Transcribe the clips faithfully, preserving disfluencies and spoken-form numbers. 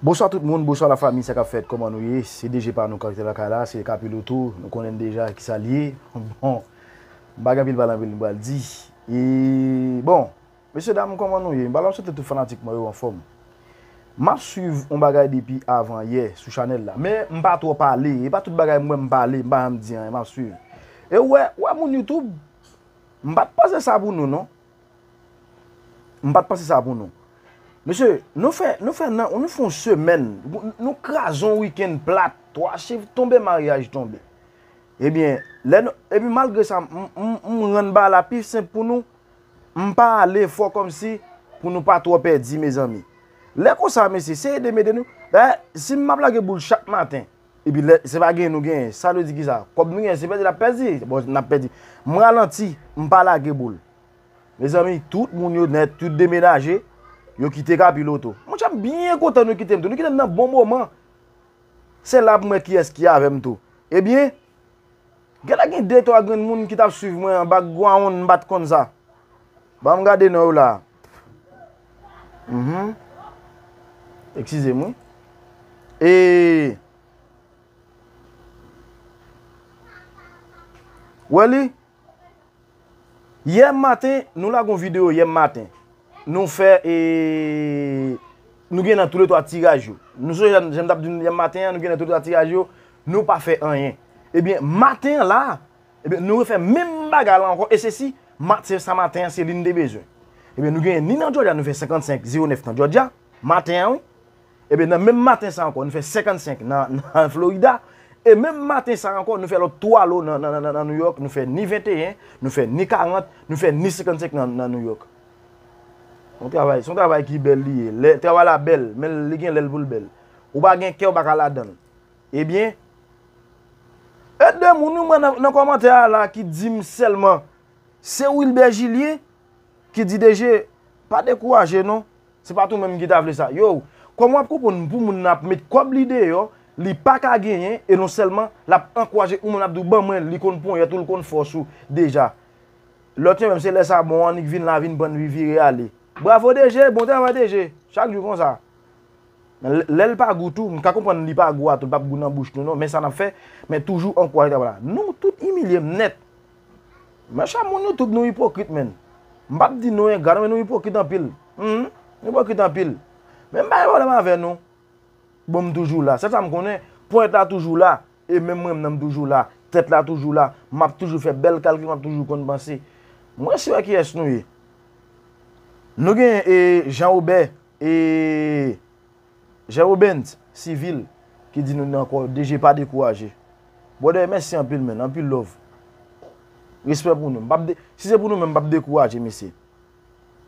Bonswa tout moun, bonswa lafanmi, sa k ap fèt, kòman nou ye? Se D J pa nou k ap lakay la, se Kapilo tou, nou konnen deja kisa l ye. Bon, m pa gen anpil pale anpil m pral di. E bon, mesye dam, kòman nou ye? M pral swete tout fanatik mwen yo anfòm. M ap swiv yon bagay depi avan yè sou chanèl la, men m pa twò pale, e pa tout bagay mwen m pale, m pa janm di anyen, m ap swiv. E w wè, w wè moun YouTube, m pa t panse sa pou nou non. M pa t panse sa pou nou. Mesye, nou fè, nou fè nan, nou fè yon semèn, nou, nou kraze yon wikenn plat, twa chif tonbe, maryaj tonbe. Ebyen, lè nou, epi malgre sa, m, m, m rann bagay la pi senp pou nou, m pa ale fò kòmsi pou nou pa twò pèdi, mezanmi. Lè konsa, mesye, se ede m ede nou. Dayè, si m ap lage boul chak maten, epi lè, se pa genyen nou genyen, sa vle di kisa? Kòb nou genyen, se pèdi n ap pèdi. Bon, n ap pèdi. M ralanti, m pa lage boul. Mezanmi, tout moun yo nèt, tout demenaje, yo kite Kapiloto. Monchè, m byen kontan nou kite m tou. Nou kite m nan bon moman. Se la pou m wè kiyès ki avè m tou. Ebyen, genlè gen de twa grenn moun ki t ap swiv mwen an background, m pa t konn sa. Ban m gade non yo la. Mhm. Eskize m, wi. E Wè li? Yè maten, nou lage yon videyo yè maten. Nou fè, e, nou gen nan toulètwa tiraj yo. Nou sonje jan, jan m t ap di nou yè maten an, nou gen nan toulètwa tiraj yo, nou pa fè anyen. Ebyen, maten an la, ebyen, nou refè menm bagay la ankò, e se si, ma-, se sa maten an, se li n te bezwen. Ebyen, nou genyen ni nan Georgia, nou fè senkannsenk zewo nèf nan Georgia, maten an, wi. Ebyen, nan menm maten sa ankò, nou fè senkannsenk nan, nan Florida. E menm maten sa ankò, nou fè lòt twa lo nan, nan, nan, nan, nan New York. Nou fè ni venteyen, nou fè ni karant, nou fè ni senkannsenk nan, nan New York. Se yon travay, se yon travay ki bèl li ye. Lè, travay la bèl, men li gen lè l pou l bèl. Ou pa gen kè, ou pa ka ladan l. Ebyen, e de moun wi mwen nan, nan kòmantè a la ki di m sèlman, se Wilbert Julien ki di D J, pa dekouraje non. Se pa tou menm ki ta vle sa. Yo, kòman w ap konprann pou moun nan ap met kòb li deyò, li pa ka genyen, e non sèlman l ap ankouraje yon moun ap di w ban mwen, li konn ponyèt ou, li konn fòs ou deja. Lòt yo menm se lè sa bon, annik vin la, vin pran, vire ale. Bravo D J, bon travay D J. Chak jou konsa. Men lè, lè l pa gou tou, m ka konprann li pa gou a tou, l p ap gou nan bouch nou non, men sa n ap fè, men toujou ankouraje travay la. Nou tout imilye m nèt. Mechè moun YouTube nou ipokrit, menn. M p ap di nou engra non, men nou ipokrit anpil. Mhm, nou ipokrit anpil. Men m pa gen pwoblèm avè nou. Bon, m toujou la. Sèl sa m konnen, ponyèt la toujou la. E menm mwen menm nan m toujou la. Tèt la toujou la. M ap toujou fè bèl kalkil, m ap toujou konn panse. Mwen si wè kiyès nou ye. Nou gen, e, Jean Robert, e, Jean Robens Civil ki di nou ankò, D J pa dekouraje. Brother, mèsi anpil, menn. Anpil love. Respè pou nou. M p ap de-, si se pou nou menm, m p ap dekouraje, mesye.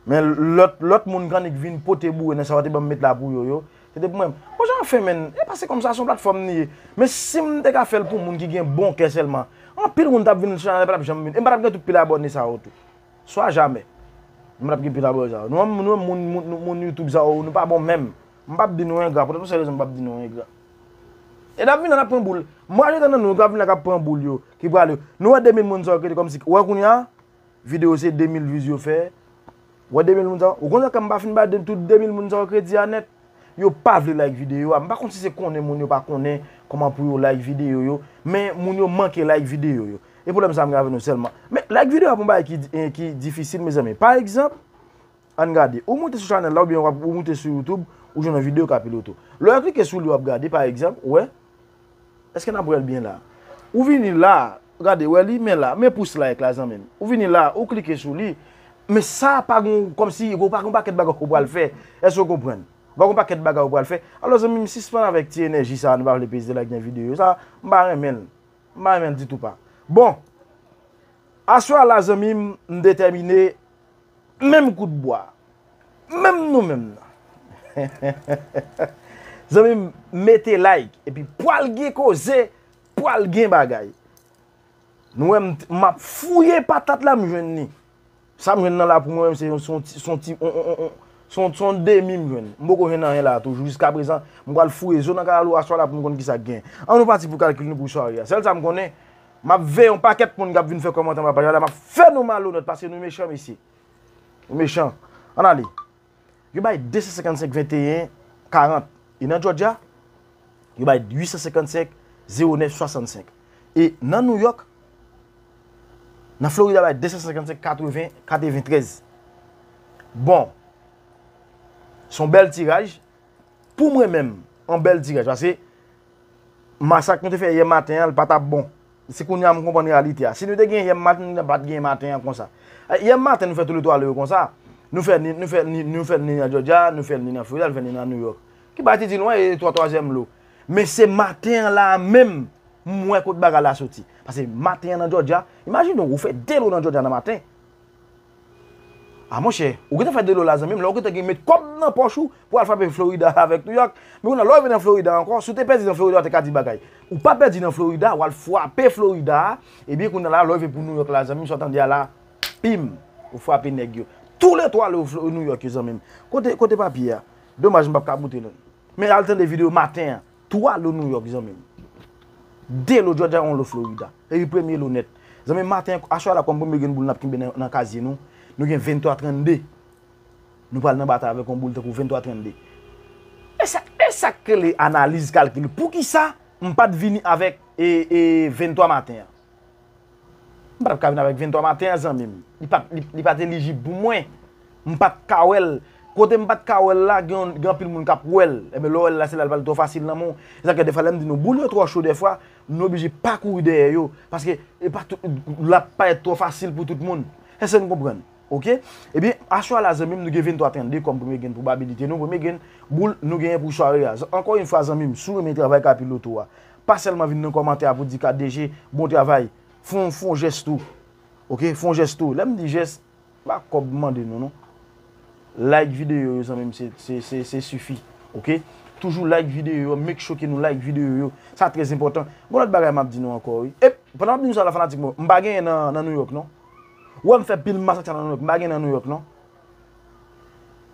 Men lòt, lòt moun k annik vin pote boure nan sa yo te ban m met la pou yo, yo. Se te pou mwen. Bon, jan anfen, menn. E pa se kòmsa, se yon platfòm li ye. Men si m te ka fè l pou moun ki gen bon kè sèlman, anpil moun t ap vin sou chanèl, pa t ap janm vin. E m pa t ap gen tout pil abòne sa yo tou. Swa jamè. M p ap gen pil abòne sa yo. Nou, nou, moun, moun, moun, moun YouTube sa yo, nou pa bon menm. M p ap di nou engra, poutèt yon sèl rezon m p ap di nou engra. E n ap vin la, n ap pran boul. M raje nan nou k ap vin la k ap pran boul yo, ki prale. Nou wè de mil moun sa yo ki rete kòmsi, wè kounye a, videyo se de mil views yo fè. Wè de mil moun sa yo. Ou konn sa kè m pa fin ba de, tout de mil moun sa yo kredi a nèt. Yo pa vle like videyo a. M pa konn si se konnen moun yo pa konnen kòman pou yo like videyo yo, men moun yo manke like videyo yo. E pwoblèm sa a m gen avè nou sèlman. Men like videyo a pa yon bagay ki, eh, ki difisil, mezanmi. Pa egzanp, ann gade, ou moute sou chanèl la, oubyen w ap, ou moute sou YouTube, ou jwenn yon videyo Kapiloto. Lè w klike sou li, w ap gade, pa egzanp, ou wè, èske n ap wè l byen la? Ou vini la, gade, wè li, men la, men pous like la, zanmi m. Ou vini la, ou klike sou li, men sa pa gon, kòmsi, ou pa gon pakèt bagay ou pral fè. Èske w konprann? Ou pa gon pakèt bagay ou pral fè. Alò, zanmi m, sispann avèk ti enèji sa a, nou pa vle peze like nan videyo sa, m pa renmen l. M pa renmen l ditou pa. Bon, aswè a la, zanmi m, m detèmine, menm kout bwa, menm nou menm nan. Zanmi m, mete like, epi pral gen koze, pral gen bagay. Nou wè m, m ap fouye patat la, m jwenn li. Sa m jwenn nan la pou mwen menm, se yon, se yon ti, se yon ti, on, on, on, on, se yon, se yon demi m jwenn. M poko jwenn anyen la toujou. Jiskaprezan, m pral fouye zo nan kalalou aswè la pou m konn kisa k gen. Ann nou pati pou kalkil nou pou sware a. Sèl sa m konnen, m ap veye yon pakèt moun k ap vin fè kòmantè anba paj la, m ap fè nou malonèt paske nou mechan, mesye. Nou mechan. Ann ale. Yo bay de san senkannsenk venteyen karant. E nan Georgia, yo bay uit san senkannsenk, zewo nèf swasannsenk. E nan New York, nan Florida bay de san senkannsenk, katreven, katreventrèz. Bon, se yon bèl tiraj. Pou mwen menm, yon bèl tiraj. Paske masak nou te fè yè maten an, li pa t ap bon. Se kounye a m konprann reyalite a. Si nou te gen yè maten, nou pa t gen maten an konsa. Yè maten, nou fè tou le twa lo yo konsa. Nou fè ni, nou fè ni, nou fè ni nan Georgia, nou fè ni nan Florida, nou fè ni nan New York. Ki bay ti di lwen, e twa twazyèm lo. Men se maten an la menm, m wè kot bagay la soti. Paske maten an nan Georgia, imajine w, ou fè de lo nan Georgia nan maten. A monchè, ou gentan fè de lo la zanmi m, lè ou gentan gen met kòb nan pòch ou pou al frape Florida avèk New York. Men kounye a, lè w rive nan Florida ankò, si w te pèdi nan Florida, w te ka di bagay. Ou pa pèdi nan Florida, w al frape Florida a, ebyen kounye a la, lè w rive pou New York la zanmi m, sa w tande a la, pim, ou frape nèg yo. Tou le twa lo Flo- New York yo zanmi m. Kote, kote papye a? Domaj m p ap ka boute l. Men al tande videyo maten an. Twa lo New York, zanmi m. De lo Georgia, yon lo Florida. Epi premye lo nèt. Zanmi m, maten, aswè a la, kòm premye grenn boul n ap kenbe nan, nan kazye nou, nou gen venntwa trannde. Nou pral nan batay avèk yon boul tankou venntwa trannde. E sa, e sa k rele analiz kalkil. Poukisa m pa t vini avèk e, e venntwa maten an? M pa t ap ka vin avèk venntwa maten an, zanmi m. Li pa t, li, li pa t elijib pou mwen. M pa t ka wè l. Kote m pa t ka wè l la, gen, gen anpil moun k ap wè l. Enben, lè w wè l la, se la l pral twò fasil nan men w. Se sa k fè defwa, lè m di nou, boul yo twò cho defwa, nou oblije pa kouri dèyè yo. Paske, e pa tout, l ap parèt twò fasil pou tout moun. Èske n konprann? Oke? Ebyen, aswè a la, zanmi m, nou gen venntwa trannde kòm premye grenn pwobabilite nou. Premye grenn boul nou genyen pou sware a. Ankò yon fwa, zanmi m, si w renmen travay K P Lotto a, pa sèlman vin nan kòmantè a pou di K D G, bon travay. Fè yon, fè yon jès tou. Oke? Fè yon jès tou. Lè m di jès, pa kòb m mande nou, non. Like videyo yo, zanmi m, se, se, se, se sifi. Oke? Toujou like videyo yo, make sure ke nou like videyo yo. Sa trè enpòtan. Gon lòt bagay m ap di nou ankò, wi. E, pandan m ap di nou sa la, fanatik mwen, m pa genyen nan, nan New York, non. Ou wè m fè pil masak sa nan New York, m pa genyen nan New York, non.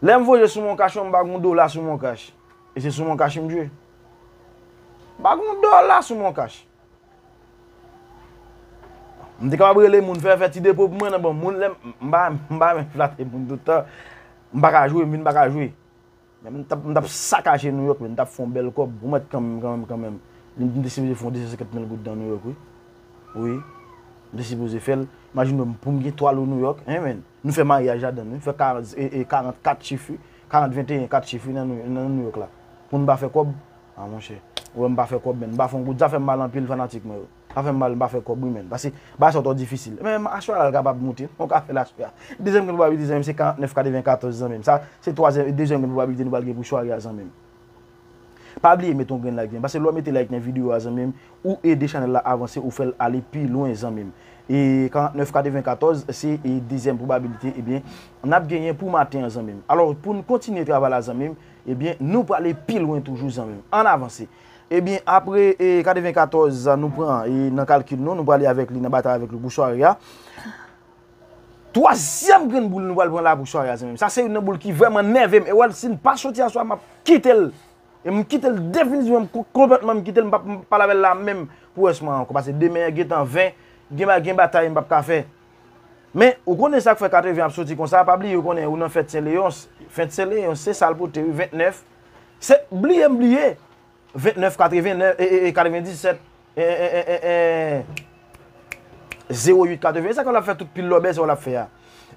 Lè m voye sou Mon Cash, m pa gon dola sou Mon Cash. E se sou Mon Cash m jwe. M pa gon dola sou Mon Cash. M te kapab rele moun, fè, fè ti depo pou mwen nan bank. Moun lè m, m pa, m pa renmen flate moun tout tan. M pa ka jwe, m vin pa ka jwe. Men m t ap, m t ap sakaje New York, men m t ap fè yon bèl kòb. Ou mèt kanmenm, kanmenm, kanmenm. M, m te sipoze fè yon de san senkant mil goud nan New York, wi. Wi. M te sipoze fè l. Imajine w, pou m gen twa lo New York, hein, men. Nou fè maryaj ladann, wi. Fè karant, e, e, karant kat chif, wi. Karant venteyen kat chif, wi, nan New, nan New York la. Pou n pa fè kòb, a monchè. Ou wè m pa fè kòb, men m pa fè yon goud. Sa fè m mal anpil, fanatik mwen yo. Sa fè m mal, m pa fè kòb, wi, men. Paske, bagay sa twò difisil. Men, aswè a la, l kapab moute. Nou ka fè l aswè a. Dezyèm grenn pwobabilite, zanmi m, se karantnèf katrevenkatòz, zanmi m. Sa, se twazyèm, dezyèm grenn pwobabilite nou pral gen pou sware a, zanmi m. Pa bliye mete yon grenn like, paske lè w mete like nan videyo a, zanmi m, ou ede chanèl la avanse, ou fè l ale pi lwen, zanmi m. E karantnèf katrevenkatòz, se, e, dezyèm pwobabilite, ebyen, n ap genyen pou maten an, zanmi m. Alò, pou n kontinye travay la, zanmi m, ebyen, nou prale pi lwen toujou, zanmi m. Ann avanse. Ebyen, apre, e, katrevenkatòz, nou pran, e, nan kalkil nou, nou prale avèk li, nan batay avèk li pou sware a. Twazyèm grenn boul nou pral pran la pou sware a, zanmi m. Sa se youn nan boul ki vrèman nève m. E w wè l, si n pa soti aswè a, m ap kite l. E m kite l definitivman, m ko-, konplètman m kite l, m p ap, m p ap pale avè l la menm pou rès mwa ankò. Paske demen an gentan ven, gen ba-, gen batay m p ap ka fè. Men, ou konnen sa k fè katreven ap soti konsa, pa bliye, ou konnen, ou nan fèt Sen Leyons. Fèt Sen Leyons, se sa l pote, wi, ventnèf. Se, bliye m bliye. Ventnèf, katreven, e, e, e, katrevendisèt, e, e, e, e, e, zewo uit, katreven. E sa k fè l ap fè tout pil lòbèy sa w l ap fè a.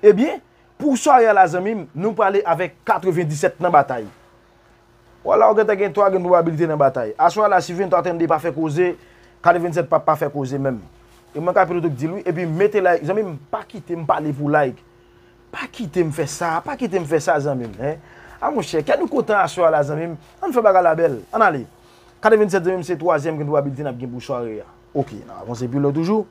Ebyen, pou sware a la, zanmi m, nou prale avèk katrevendisèt nan batay. Vwala, ou gentan gen twa grenn pwobabilite nan batay. Aswè a la, si ventwa trannde pa fè koze, katrevendisèt p ap pa fè koze menm. E mwen K P Lotto k di l wi. Epi mete like, zanmi m, pa kite m pale pou like. Pa kite m fè sa, pa kite m fè sa, zanmi m, en. A monchè, kè nou kontan aswè a la, zanmi m. Ann fè bagay la bèl. Ann ale. Katrevendisèt, zanmi m, se twazyèm grenn pwobabilite n ap gen pou sware a. Oke, n ap avanse pi lwen toujou.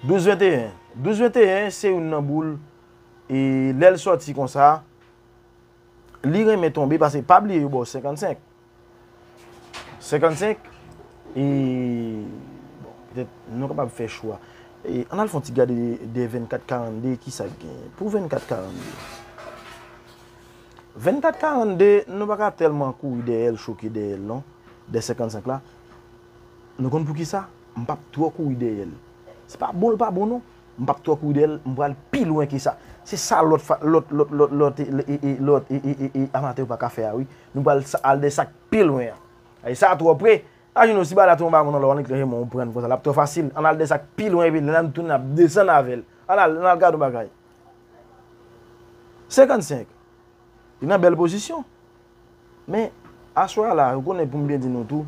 Douz venteyen. Douz venteyen, se youn nan boul. E lè l sòti konsa, li renmen tonbe, paske pa bliye yo ba w senkannsenk. Senkannsenk, e, bon, petèt, nou kapab fè chwa. E, ann al fè yon ti gade de vennkat karannde, kisa k genyen. Pou vennkat karannde. Vennkat karannde, nou pa ka tèlman kouri dèyè l, choke dèyè l, non. De senkannsenk la. Nou konn poukisa? M p ap twò kouri dèyè l. Se pa bon, l pa bon, non. M p ap twò kouri dèyè l, m pral pi lwen ke sa. Se sa lòt fa- lòt lòt lòt lòt e- e- e- lòt e- e- e- e- amatè yo pa ka fè a wi. Nou pral sa- al de sa k pi lwen an. Ay sa twò pre. Imajine w si bagay la tou yon bagon nan lò w annik lanje men w pran l konsa l ap twò fasil. Ann al de sa k pi lwen epi lè n ap tounen n ap desann avè l. Ann al ann al gade yon bagay. Senkannsenk. Li nan bèl pozisyon. Men, aswè a la, ou konnen pou m byen di nou tou,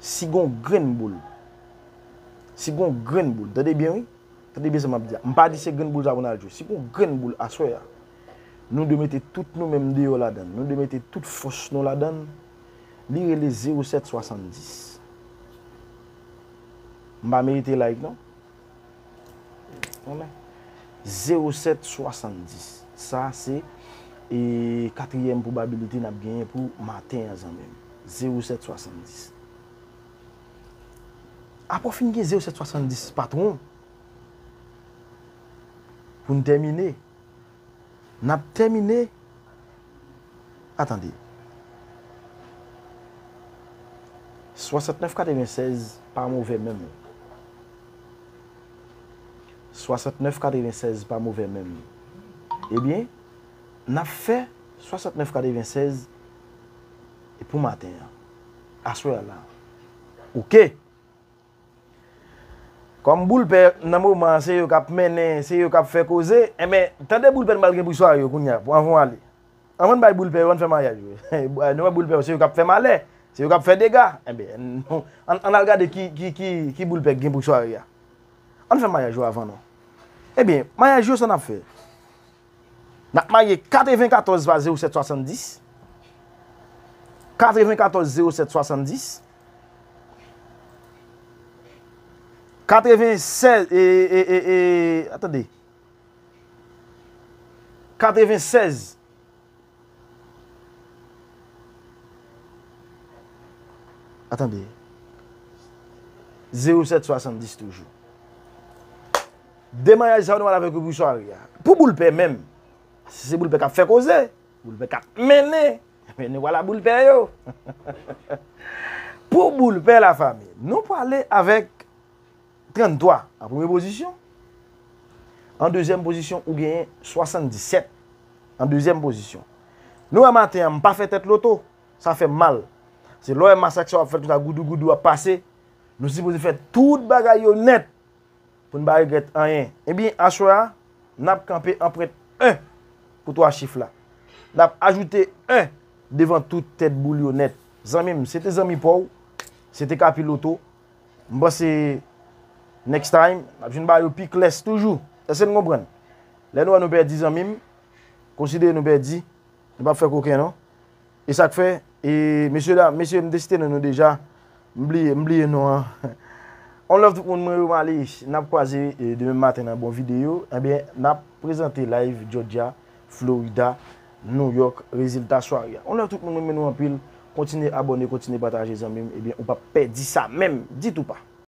si gon grenn boul, si gon grenn boul, tande byen wi, tande byen sa m ap di a. M pa di se grenn boul sa pou n al jwe. Si gon grenn boul aswè a, nou dwe mete tout nou menm deyò ladann. Nou dwe mete tout fòs nou ladann. Li rele zewo sèt swasanndis. M pa merite like non. Zewo sèt swasanndis. Sa se e katriyèm pwobabilite n ap genyen pou maten an zanmi m. Zewo sèt swasanndis. Apre w fin gen zewo sèt swasanndis patwon, pou n tèmine, n ap tèmine. Atande. Swasantnèf katrevensèz pa move menm. Swasantnèf katrevensèz pa move menm. Ebyen, n ap fè swasantnèf katrevensèz pou maten an. Aswè a la. Oke. Kòm boul pè nan moman an se yo k ap mennen, se yo k ap fè koze, enben, tande boul pè n pral gen pou sware yo kounye a, pou anvan w ale. Anvan n bay boul pè yo, ann fè maryaj yo. Nou wè boul pè yo, se yo k ap fè malè, se yo k ap fè dega. Enben, nou, ann, ann al gade ki, ki, ki, ki boul pè k gen pou sware a. Ann fè maryaj yo avan non. Ebyen, maryaj yo sa n ap fè. N ap marye katrevenkatòz pa zewo sèt swasanndis. Katrevenkatòz zewo sèt swasanndis. Katrevensèz, e, e, e, e, atande. Katrevensèz. Atande. Zewo sèt swasanndis toujou. De maryaj sa yo nou pral avèk yo pou sware a. Pou boul pè menm. Si se boul pè k ap fè koze, boul pè k ap mennen, mennen vwala boul pè yo. Pou boul pè lafanmi, nou prale avèk tranntwa an premye pozisyon. An dezyèm pozisyon, ou genyen swasanndisèt. An dezyèm pozisyon. Nou wè maten an, m pa fè tèt loto. Sa fè m mal. Se lè w wè masak sa w ap fè konsa goudou goudou ap pase, nou sipoze fè tout bagay yo nèt pou n pa regrèt anyen. Ebyen, aswè a, n ap kanpe anprent en pou twa chif la. N ap ajoute en devan tout tèt boul yo nèt. Zanmi m, se te zanmi pa w, se te Kapiloto. M panse next time, n ap jwenn bagay yo pi klès toujou. Èske n konprann? Lè nou wè nou pèdi zanmi m, konsidere nou pèdi, nou p ap fè koken non. E sa k fè, e mesye dam, mesye m te site non nou deja, m bliye, m bliye non an. On love tout moun, mwen Romalish, n ap kwaze e, demen maten nan bon videyo. Ebyen, n ap prezante live Georgia, Florida, New York, rezilta sware a. On love tout moun, mwen renmen nou anpil. Kontinye abòne, kontinye pataje zanmi m, ebyen, ou p ap pèdi sa menm, ditou pa.